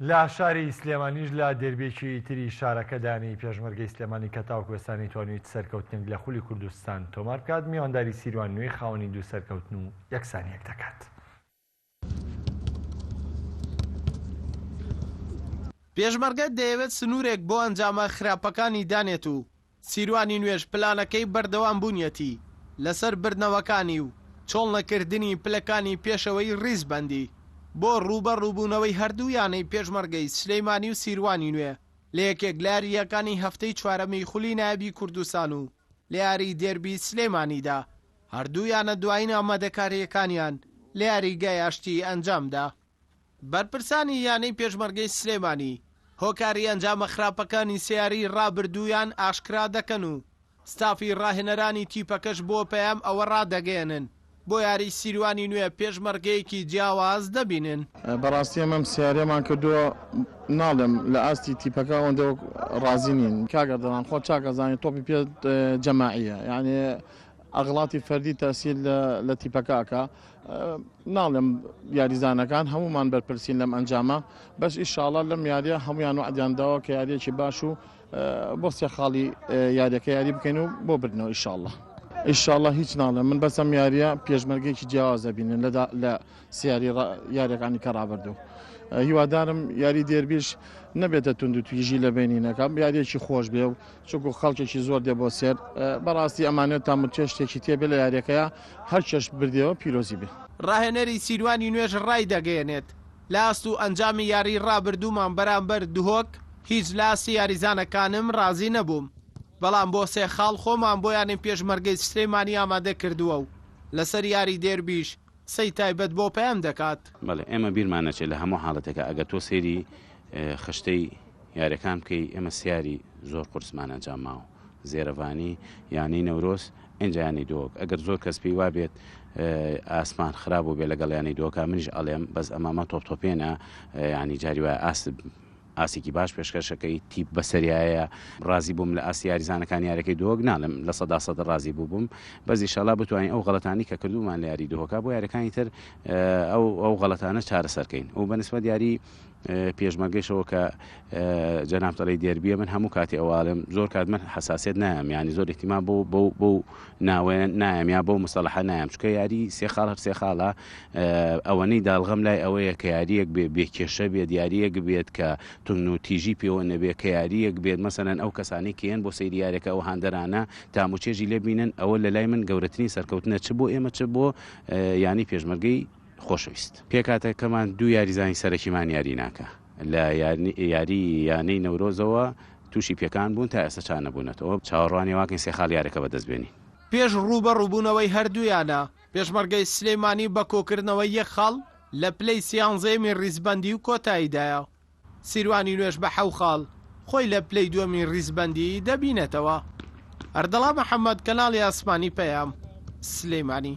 لە شاری سلێمانیش لە دێربیەکی تری شارەکەدا یانەی پێشمەرگەی سلێمانی کە تاوەکو ئێستا نەیتوانیوە هیچ سەرکەوتنێک لە خولی کوردستان تۆمار بکات میوانداری سیروان نوێی خاوەنی دوو سەرکەوتن و یەکسانیەک دەکات. پێشمەرگە دەیەوێت سنوورێک بۆ ئەنجامە خراپەکانی دانێت و سیروانی نوێش پلانەکەی بەردەوامبوونیەتی لەسەر بردنەوەکانی و چۆڵنەکردنی پلەکانی پێشەوەی ریزبەندی بۆ رووبەڕووبوونەوەی هەردوو یانەی پێشمەرگەی سلێمانی و سیروانی نوێ لە یەکێک لە یارییەکانی هەفتەی چوارەمی خولی نایابی کوردستان و لە یاریی دێربی سلێمانیدا هەردوو یانە دوایین ئامادەکارییەکانیان لە یاریگای ئاشتی ئەنجامدا. بەرپرسانی یانەی پێشمەرگەی سلێمانی هۆکاری ئەنجامە خراپەکانی سێ یاریی رابردوویان ئاشکرا دەکەن و ستافی راهێنەرانی تیپەکەش بۆ پەیام ئەوە رادەگەیەنن بۆ یاریی سیروانی نوێ پێشمەرگەیەکی جیاواز دەبینن. بەڕاستی ئێمە ئەم سیاریەمان کردووە ناڵێم لە ئاستی تیپەکە ئەوەندە وەک ڕازی نین. کاک ئەردەڵان خۆت چاک ئەزانی تۆپی پێ جەماعیە یانی ئەغڵاتی فەردی تەسیر لە تیپەکە ئەکا ناڵێم یاریزانەکان هەمومان بەرپرسین لەم ئەنجامە بەس ئیشاڵا لەم یاریە هەمویان وعدیان داوە کە یاریەکی باش و بۆ سێ خاڵی یاریەکە یاری بکەین و بۆ بردنەوە ئیشاڵا ئیشاڵا هیچ ناڵێم من بەس ئەم یاریە پێشمەرگێکی جیاواز دەبینن لە لە سیاری یاریەکانی کە ڕابردوو هیوادارم یاری دێربیش نەبێتە توند و تویژی لە بینینەکەم یاریەکی خۆش بێ و چونکو خەڵکێکی زۆر دێ بۆ سێر بەڕاستی ئەمانێت تام و چێشتێکی تێبێ لە یاریەکەیە هەر چێشت بردیەوە پیرۆزی بێ. ڕاهێنەری سیروانی نوێش ڕایدەگەیەنێت، لە ئاست و ئەنجامی یاریی ڕابردوومان بەرامبەر دهۆک هیچ لە ئاستی یاریزانەکانم ڕازی نەبووم، بەڵام بۆ سێ خاڵ خۆمان بۆ یانەی پێشمەرگەی سلێمانی ئامادە کردووە و لەسەر یاری دێربیش قسەی تایبەت بۆ پەیام دەکات. بەڵێ ئێمە بیرمان نەچێت لە هەموو حاڵەتێکا ئەگەر تۆ سەیری خشتەی یاریەکان بکەی ئێمە سیاری زۆر قورسمان ئەنجام ماوە زێرەڤانی یانەی نەورۆز ئینجا یانەی دۆک ئەگەر زۆر کەس پێی وابێت ئاسمان خراپ بوو بێ لەگەڵ یانەی دۆکا منیش ئەڵێم بەس ئەمامە تۆپ تۆپێنە ینی جاری وایە ئاست ئاسێکی باش پێشکەشەکەی تیپ بەسەریایە ڕازی بووم لە ئاستی یاریزانەکان یارەکەی دۆک ناڵێم 100% ڕازی بوو بووم بەس ئیشەڵا بتوانین ئەو غەڵەتانی کە کردومان لە یاری دهۆکا بۆ یاریەکانی تر ئەو ئەو غەڵەتانە چارەسەرکەین و بەنسبەت یاری پێشمەرگەیشەوە کە جەنابت ئەڵێی دێربیە من هەموو کاتی ئەوە ئەڵێم زۆر کات من حساسیت نایەم یانی زۆر احتیما بۆ بۆ بۆ ناوێ نایەم یا بۆ مستەڵەحە نایەم چونکە یاری سێ خاڵ هەر سێ خاڵە ئەوەنەی داڵغەم لای ئەوەیە کە یاریەک بێ بێ کێشە بێت یاریەک بێت کە تون و تیژی پێوە نەبێ کە یاریەک بێت مەسەلەن ئەو کەسانی کێن بۆ سەیری یاریەکە ئەو هاندەرانە تام و چێژی لێ بینن ئەوە لە لای من گەورەترین سەرکەوتنە چ بۆ ئێمە چ بۆ یانی پێشمەرگەی خۆشەویست. پێکهاتەکەمان دوو یاریزانی سەرەکیمان یاری ناکا لە یاری یانەی نەورۆزەوە تووشی پێکان بوون تا ئێستا چا نەبوونەتەوە چاوەڕوانی واکەین سێ خاڵ یارەکە بەدەست بێنین. پێش ڕووبەڕووبوونەوەی هەردوو یانە، پێشمەرگەی سلێمانی بە کۆکردنەوەی یەک خاڵ لە پلەی سیانزەیەمی ڕیزبەندی و کۆتاییدایە. سیروانی نوێش بە حەو خاڵ خۆی لە پلەی دووەمی ڕیزبەندی دەبینێتەوە. ئەردەڵان محەمەد، کەناڵی ئاسمانی پەیام، سلێمانی.